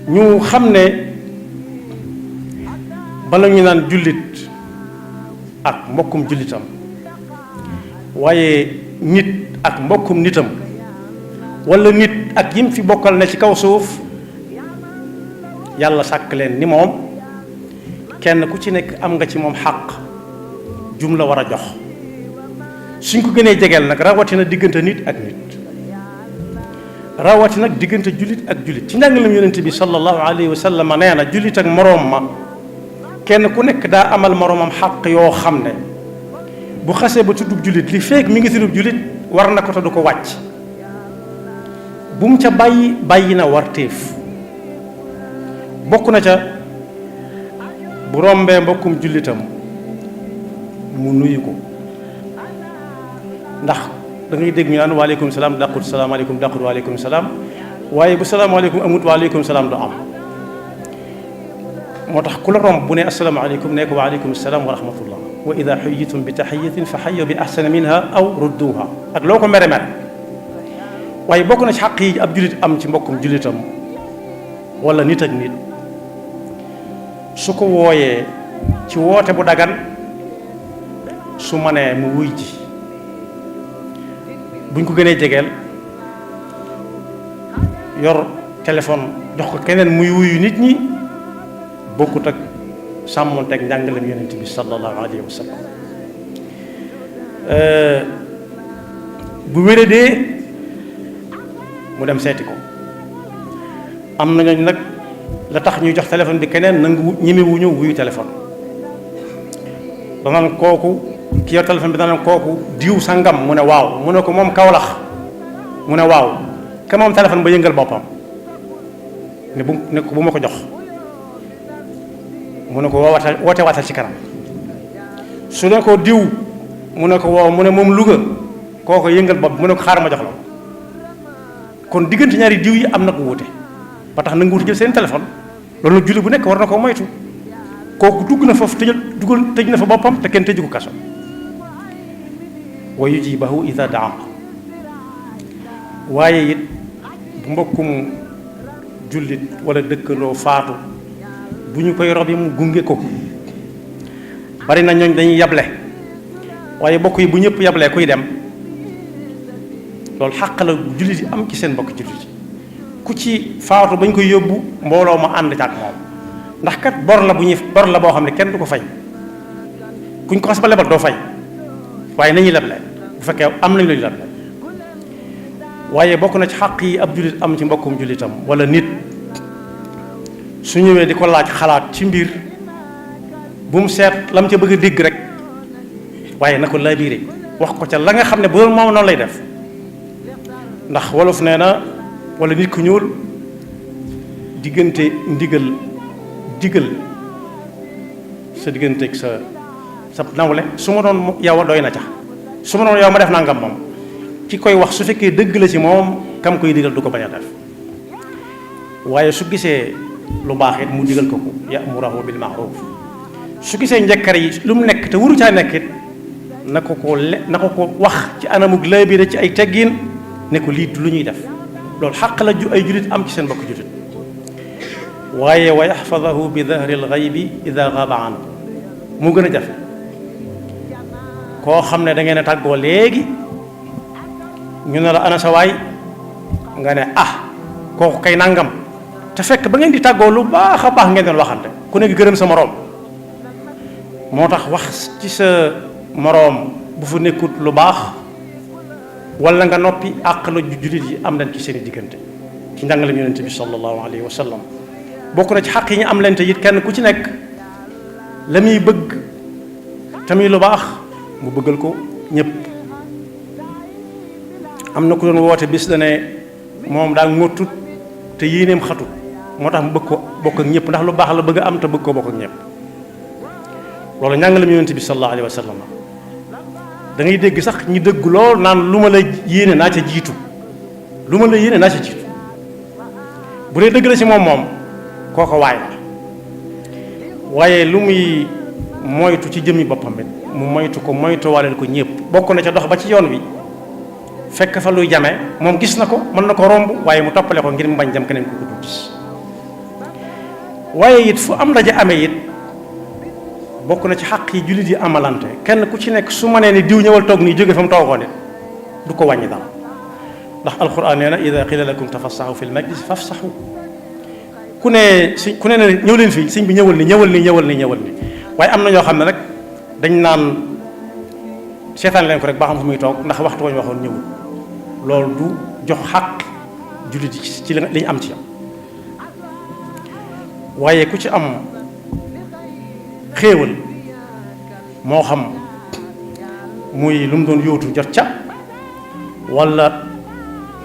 ñu xam ne bala ñu naan jullit ak mbokkum jullitam waaye nit ak mbokkum nitam wala nit ak yim fi bokkal ne ci kaw suuf yàlla sàkk leen ni moom kenn ku ci nekk am nga ci moom xàq jum la war a jox suñ ko gënee jegeel nag rawatina diggante nit ak nit rawatina nag diggante jullit ak jullit ci njàngalam yonent bi sallallahu alayhi wa sallam nee na jullit ak moroom ma kenn ku nekk daa amal moroomam xàq yoo xam ne bu xasee ba tuddub jullit li feek mi ngi tuddub jullit war na ko te du ko wàcc bu mu ca bàyyi na warteef bokk na ca bu rombee mbokkum jullitam mu nuyu ko ndax da ngay dégg ñu naan waaleykum salaam dàqut salaamaaleykum dàqut waaleykum salaam waaye bu salaamaaleykum amut waaleykum salaam du am moo tax ku la romb bu ne asalaamaaleykum ne ko waaleykum salaam wa rahmatullah wa ida xuyitum bi taxiyatin fa xayu bi ahsana minha aw rudduha ak loo ko mere mere waaye bokk na ci xaq yi ab jullit am ci mbokkum jullitam wala nit ak nit su ko wooyee ci woote bu dagan su manee mu wuy ji buñ ko gënee jegeel yor téléphone jox ko keneen muy wuyu nit ñi bokkut ak sàmmonteeg njàngaleem yonent bi sallallahu alayhi wa sallam bu wéradee mu dem seeti ko am na ñooñ nag la tax ñuy jox téléphone bi keneen nangu ñemewuñu wuyu téléphone danaan kooku ki yor téléphone bi danaan kooku diw sangam mu ne waaw mu ne ko moom Kawlax mu ne waaw ka moom téléphone ba yëngal boppam ne ko bu ma ko jox mu ne ko woote waatal ci kanam su ne ko diw mu ne ko waaw mu ne moom Louga kooko yëngal bopp mu ne ko xaar ma jox la kon diggante ñaari diw yi am na ko wuute ba tax nangu wuute jël seen téléphone loolu nag julli bu nekk war na ko moytu kooku dugg na foofu tëj na fa boppam te kenn tëju ko kaso wa yujibahu ida daa waaye it bu mbokkum jullit wala dëkkandoo faatu bu ñu koy robi mu gunge ko bari na ñooñ dañuy yable waaye bokk yi bu ñëpp yablee kuy dem loolu xàq la jullit yi am ci seen mbokk jullit yi ku ci faatu bañ koy yóbbu mbooloo ma ànd ca ak moom ndax kat bor la boo xam ne kenn du ko fay kuñ ko xas ba lebal doo fay waaye nañuy leble bu fekkee am nañ lañu leble waaye bokk na ci xàq yi ab jullit am ci mbokkum jullitam wala nit su ñëwee di ko laaj xalaat ci mbir bu mu seet la mu ca bëgg a dégg rek waaye na ko laabiire wax ko ca la nga xam ne bu doon moom noonu lay def ndax wolof nee na wala nit ku ñuul diggante digal sa digganteeg sa nawle su ma doon yow doy na ca su ma doon yow ma def nangam moom ki koy wax su fekkee dëgg la ci moom kam koy digal du ko bañ a def waaye su gisee lu baax it mu digal ko ya'muruhu bil ma'ruf su gisee njëkkar yi lu mu nekk te wuru caa nekk it na ko ko wax ci anamug laabire ci ay teggin ne ko lii du lu ñuy def loolu xaq la ay jullit am ci seen bokk jullit waaye wa yaxfadahu bi dahri alxaybi ida gaaba an mu gën a jafe koo xam ne da ngeen a tàggoo léegi ñu ne la ana sa waay nga ne kooku kay nangam te fekk ba ngeen di tàggoo lu baax a baax ngeen doon waxante ku nekk gërëm sa moroom moo tax wax ci sa moroom bu fa nekkut lu baax wala nga noppi àq la jullit yi am leen ci seen i diggante ci njàngale yonent bi sallallahu alayhi wa sallam bokk na ci xaq yi ñu am leen te it kenn ku ci nekk la muy bëgg tamit lu baax mu bëggal ko ñëpp am na ku doon woote bis da ne moom daal ngottut te yéeneem xatut moo tax mu bëgg ko bokk ak ñëpp ndax lu baax la bëgg a am te bëgg ko bokk ak ñëpp loolu njàngale yonent bi sallallahu alayhi wa sallam da ngay dégg sax ñi dëgg lool naan lu ma la yéene naa ca jiitu lu ma la yéene naa ca jiitu bu dee dëgg la ci moom kooko waay la waaye lu muy moytu ci jëmmi boppam it mu moytu ko moytu waleel ko ñëpp bokk na ca dox ba ci yoon wi fekk fa luy jame moom gis na ko mën na ko romb waaye mu toppale ko ngir mu bañ jam keneen ko ko du gis waaye it fu am ndaje amee it bokk na ci xaq yi jullit yi amalante kenn ku ci nekk su ma nee ni diw ñëwal toog nii jóge fa mu toogoon it du ko wàññi dara ndax alquran nee na ida qila lakum tafassahu fi l majlis fafsahu ku ne ñëw leen fii sëñ bi ñëwal ni waaye am na ñoo xam ne nag dañ naan seetaan leen ko rek ba xam fu muy toog ndax waxtu wañ waxoon ñëwul loolu du jox xaq jullit yi ci li ñu am ci yow waaye ku ci am xéewal moo xam muy lu mu doon yóotu jot ca wala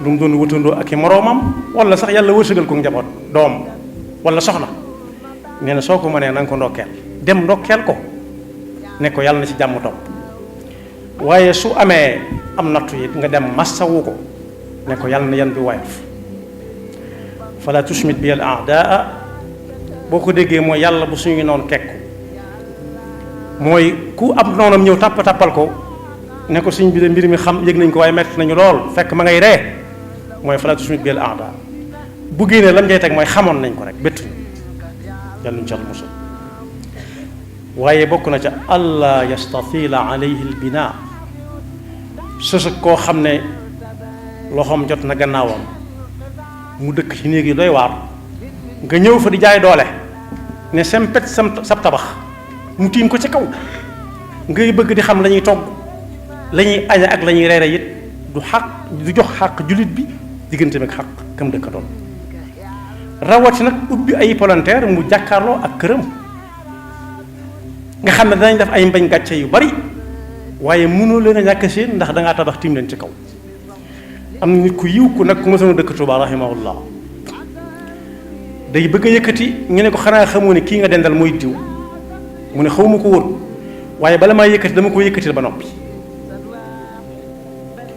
lu mu doon wëtandoo ak i moroomam wala sax yàlla wërsëgal ko njaboot doom wala soxna nee na soo ko mënee na nga ko ndokkeel dem ndokkeel ko ne ko yàlla na ci jàmm topp waaye su amee am nattu it nga dem massawu ko ne ko yàlla na yan bi woyof fala tushmit bi al a'daa boo ko déggee mooy yàlla bu suñu noonu kekku mooy ku ab noonam ñëw tappal ko ne ko suñ bi de mbir mi xam yëg nañ ko waaye metti nañu lool fekk ma ngay ree mooy fala tushmit bi al a'daa bu génnee lam ngay teg mooy xamoon nañ ko rek bettuñu yàlla ñu ci Yàlla musal waaye bokk na ca allah yastatila alayhi al binaa sësëg koo xam ne loxoom jot na gannaawam mu dëkk ci néeg yi doy waar nga ñëw fa di jaay doole ne sempet sab tabax mu tiim ko ci kaw ngay bëgg di xam la ñuy togg la ñuy aña ak la ñuy reere it du jox xàq jullit bi diggante ak xàq kam dëkka doon rawati nag ubbi ay volontaire mu jàkkaarloo ak këram nga xam ne danañ def ay mbañ gàcce yu bari waaye mënoo leen a ñàkk seen ndax dangaa tabax tiim leen ci kaw am na nit ku yiw ku nag ku ma sama dëkk Tuubaa rahimahullah day bëgg a yëkkati ñu ne ko xanaa xamoo ne kii nga dendal mooy diw mu ne xaw ma ko woon waaye bala maa yëkkati dama ko yëkkatil ba noppi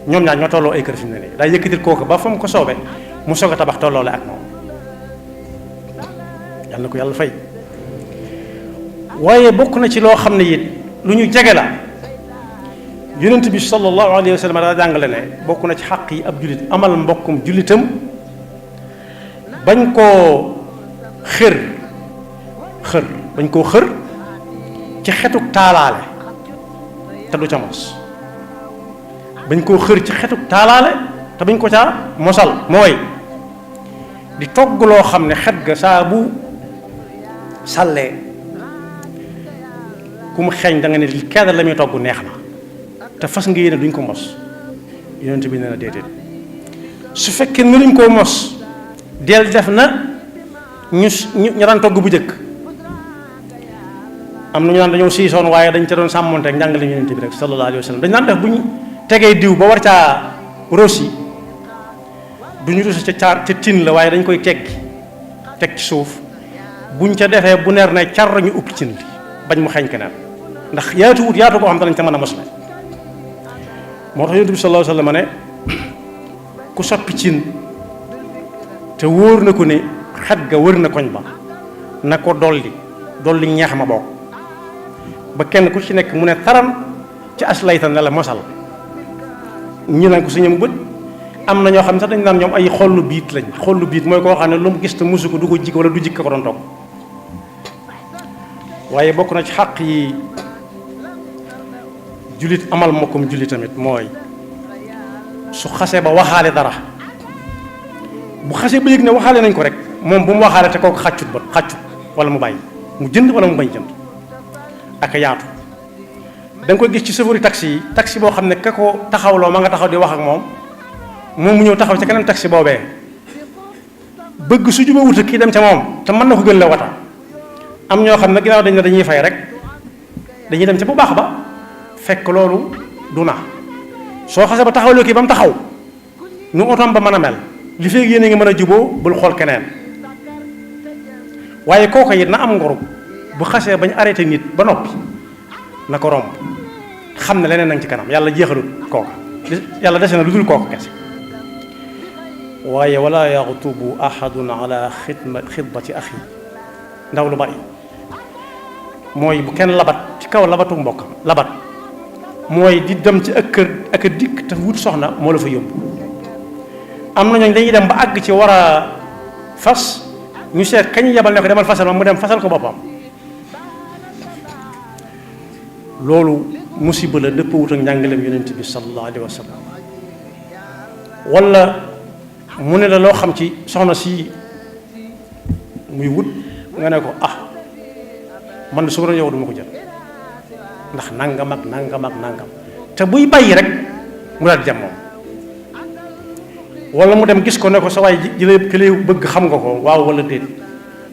ñoom ñaar ñoo tolloo ay kër fi mu ne nii daa yëkkatil kooku ba fa mu ko soobee mu soog a tabax tolloole ak moom yàlla na ko yàlla fay waaye bokk na ci loo xam ne it lu ñu jege la yonent bi sallallahu alayhi wa sallam daa jàngale ne bokk na ci xaq yi ab jullit amal mbokkum jullitam bañ koo bañ koo xër ci xetuk taalaale te du ca mos bañ koo xër ci xetuk taalaale te bañ ko caa mosal mooy di togg loo xam ne xet ga saa bu sàllee ku mu xeeñ da nga ne li kenn la muy togg neex na te fas nga yéene duñ ko mos yonent bi nee na déedéet su fekkee mënuñ koo mos del def na ñu daan togg bu njëkk am na ñu naan dañoo siisoon waaye dañ ca doon sàmmonte ak njàngale yonent bi rek sallallahu alayhi wa sallam dañ daan def bu ñu tegee diw ba war caa rosi du ñu rosi ca tin la waaye dañ koy teg ci suuf buñ ca defee bu neer ne car ñu upp cin li bañ mu xeeñ keneen ndax yaatu koo xam te nañ ca mën a mos la moo tax yonent bi sallallahu alayhi wa sallam ne ku soppi cin te wóor na ko ne xet ga wër na koñ ba na ko dolli ñeex ma bokk ba kenn ku ci nekk mu ne taran ci aslaytan ne la mosal ñi naan ko su ñam bët am na ñoo xam ne sax dañ naan ñoom ay xollu biit lañ xollu biit mooy koo xam ne lu mu gis te musu ko du ko jikk wala du jikk ko doon togg waaye bokk na ci xàq yi jullit amal mbokkum jullit tamit mooy su xasee ba waxaale dara bu xasee ba yëg ne waxaale nañ ko rek moom bu mu waxaale te kooku xàccut wala mu bàyyi mu jënd wala mu bañ jënd ak yaatu da nga koy gis ci chauffeur taxi boo xam ne ka ko taxawloo ma nga taxaw di wax ak moom mu ñëw taxaw ca keneen taxi boobee bëgg su juba wuta kii dem ca moom te mën na ko gën la wata am ñoo xam ne ginnaaw dañ ne dañuy fay rek dañuy dem ca bu baax ba fekk loolu du na soo xasee ba taxawloo kii ba mu taxaw nu otoom ba mën a mel li feeg yéen a ngi mën a juboo bul xool keneen waaye kooku it na am ngorub bu xasee bañ arrêté nit ba noppi na ko romb xam ne leneen nag ci kanam yàlla jeexalut kooka yàlla dese na lu dul kooka kese waaye wala yaxtubu ahadun ala xitbati axi ndaw lu bari mooy bu kenn labat ci kaw labatu mbokkam labat mooy di dem ci ak kër ak a dikk te wut soxna moo la fa yóbbu am na ñooñ dañuy dem ba àgg ci war a fas ñu seet kañ yebal ne ko demal fasal ma mu dem fasal ko boppam. loolu musiba la dëppawut ak njàngaleem yonent bi sallallahu alayhi wa sallam. wala mu ne la loo xam ci soxna si muy wut nga ne ko man de su ma doon yow duma ko jël ndax nangam ak nangam ak nangam te buy bàyyi rek mu daal di dem moom. wala mu dem gis ko ne ko sa waay ji ki lay bëgg xam nga ko waaw wala déet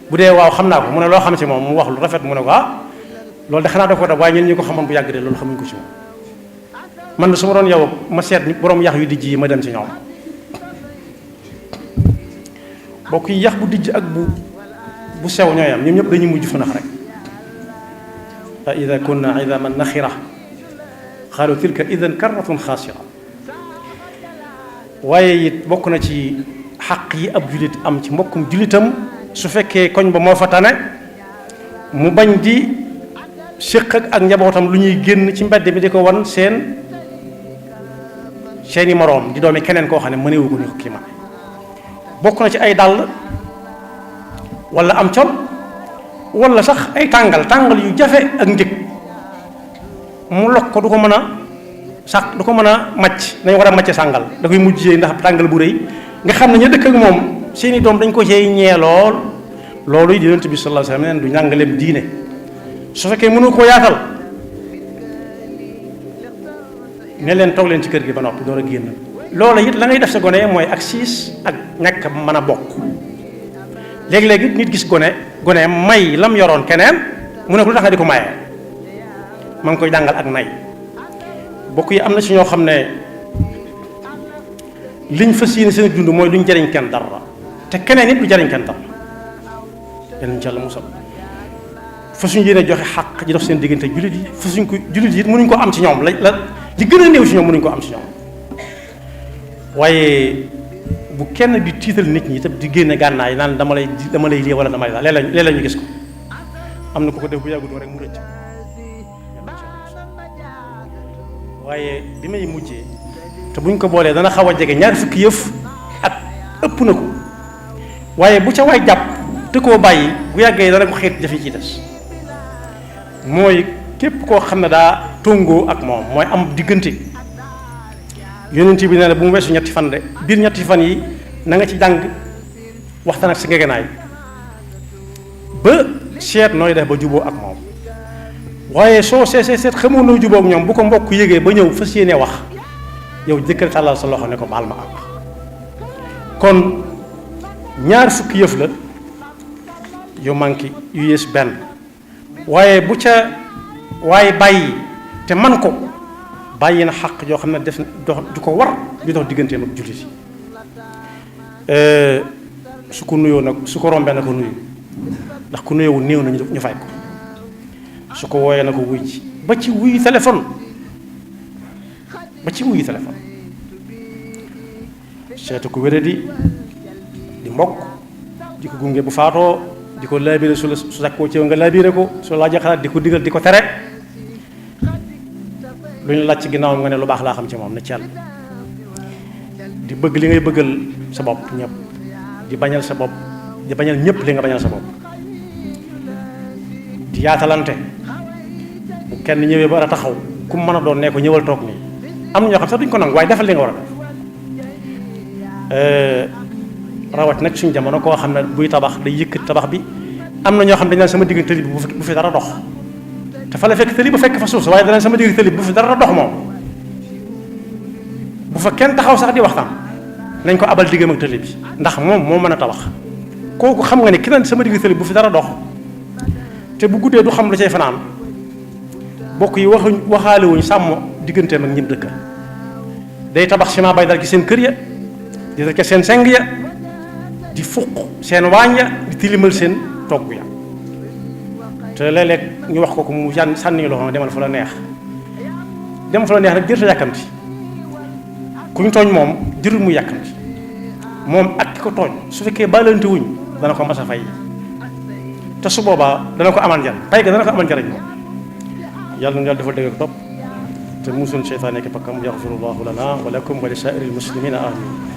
bu dee waaw xam naa ko mu ne loo xam ci moom mu wax lu rafet mu ne ko loolu de xanaa da ko def waaye ñun ñi ko xamoon bu yàgg de loolu xamuñ ko ci moom. man de su ma doon yow ma seet borom yax yu dijj yi ma dem ci ñoom. bokk yi yax bu dijj ak bu sew ñooyam ñoom ñëpp dañuy mujj fanax rek. fa ida kunna idaman naxira xaalu tilka idan karratun xaasira. waaye it bokk na ci xaq yi ab julit am ci mbokkum julitam su fekkee koñ ba moo fa tane mu bañ di séq ak njabootam lu ñuy génn ci mbedd mi di ko wan seeni moroom di doomi keneen koo xam ne mënewu ko ñu kii ma. bokk na ci ay dàll wala am col wala sax ay tàngal yu jafe ak njëg mu lokk ko du ko mën a màcc nañ war a màcce sàngal da koy mujjee ndax tàngal bu rëy nga xam ne ñu dëkk ak moom seeni doom dañ ko cee ñee lool. loolu yi Yonent bi sallallahu alayhi wa sallam du njàngaleem diine. su fekkee mënu koo yaatal ne leen toog leen ci kër gi ba noppi door a génn. loola it la ngay def sa gone mooy ak siis ak ñàkk mën a bokk. léegi-léegi nit gis gone may lam yoroon keneen mu ne ko lu tax nga di ko mayee ma ngi koy jàngal ak nay. bokk yi am na ci ñoo xam ne liñ fas yéene seen dund mooy duñ jariñ kenn dara te keneen it du jariñ kenn dara. yéen ci Yàlla musal fasuñ yéene joxe xaq ji dox seen diggante jullit yi fasuñ ko jullit yi mënuñ ko am ci ñoom li gën a néew ci ñoom mënuñ ko am ci ñoom. waaye bu kenn di tiital nit ñi te di génne gànnaay naan dama lay lii wala dama lay la léeg-léeg ñu gis ko am na ko def bu yàggut rek mu rëcc. waaye bi may mujjee te buñ ko boolee dana xaw a jege ñaar fukki yëf ak ëpp na ko waaye bu ca waay jàpp te koo bàyyi bu yàggee dana ko xeet jafe ci des mooy képp koo xam ne daa tongoo ak moom mooy am diggante. yonent bi nee na bu mu weesu ñetti fan de biir ñetti fan yi na nga ci jàng waxtaan ak si ngegenaay ba seet nooy def ba juboo ak moom. waaye soo seet xamoo noo juboo ak ñoom bu ko mbokk yëgee ba ñëw fas yéene wax yow jëkkër tàllal sa loxo ne ko baal ma am. kon ñaar fukki yëf la yu manqué yu yées benn waaye bu ca waaye bàyyi te man ko bàyyi na xaq joo xam ne def du ko war di dox digganteem ak jullit yi. su ko nuyoo nag su ko rombee na ko nuyu ndax ku nuyoowul néew na ñu fay ko. su ko wooyee na ko wuy ci ba ci wuyu téléphone seetu ko wéradi di mbokk di ko gunge bu faatoo di ko laabire su sakkoo ci nga laabire ko su laajee xalaat di ko digal di ko tere lu ñu laaj ci ginnaaw nga ne lu baax laa xam ci moom ne ci Yàlla di bëgg li ngay bëggal sa bopp ñëpp di bañal sa bopp di bañal ñëpp li nga bañal sa bopp di yaatalante bu kenn ñëwee ba war a taxaw ku mën a doon ne ko ñëwal toog nii am na ñoo xam sax duñ ko nangu waaye defal li nga war a def rawat nag suñu jamono koo xam ne buy tabax day yëkkati tabax bi am na ñoo xam dañ naan sama digg tëli bi bu fi dara dox te fa la fekk tëli ba fekk fa suuf sa waaye danañ sama digg tëli bi bu fi dara dox moom bu fa kenn taxaw sax di waxtaan nañ ko abal diggam ak tëli bi ndax moom moo mën a tabax kooku xam nga ne ki naan sama digg tëli bu fi dara dox te bu guddee du xam lu cay fanaan bokk yi waxaale wuñ sàmm digganteem ak ñim dëkk day tabax ciment bay dal ci seen kër ya di dal ci seen seng ya di fuq seen waañ ya di tilimal seen togg ya te léeg-léeg ñu wax ko mu sànni loxo demal fa la neex nag jërta yàkkamti kuñ tooñ moom jërul mu yàkkamti moom ak ki ko tooñ su fekkee baalante wuñ dana ko mas a fay te su boobaa dana ko amal njariñ pay ga dana ko amal njariñ moom yàlla na yàlla dafa dëgg ak topp te musul seytaane ki pakkam yaxfirullahu lana wa lakum wa li saa'iril muslimina amin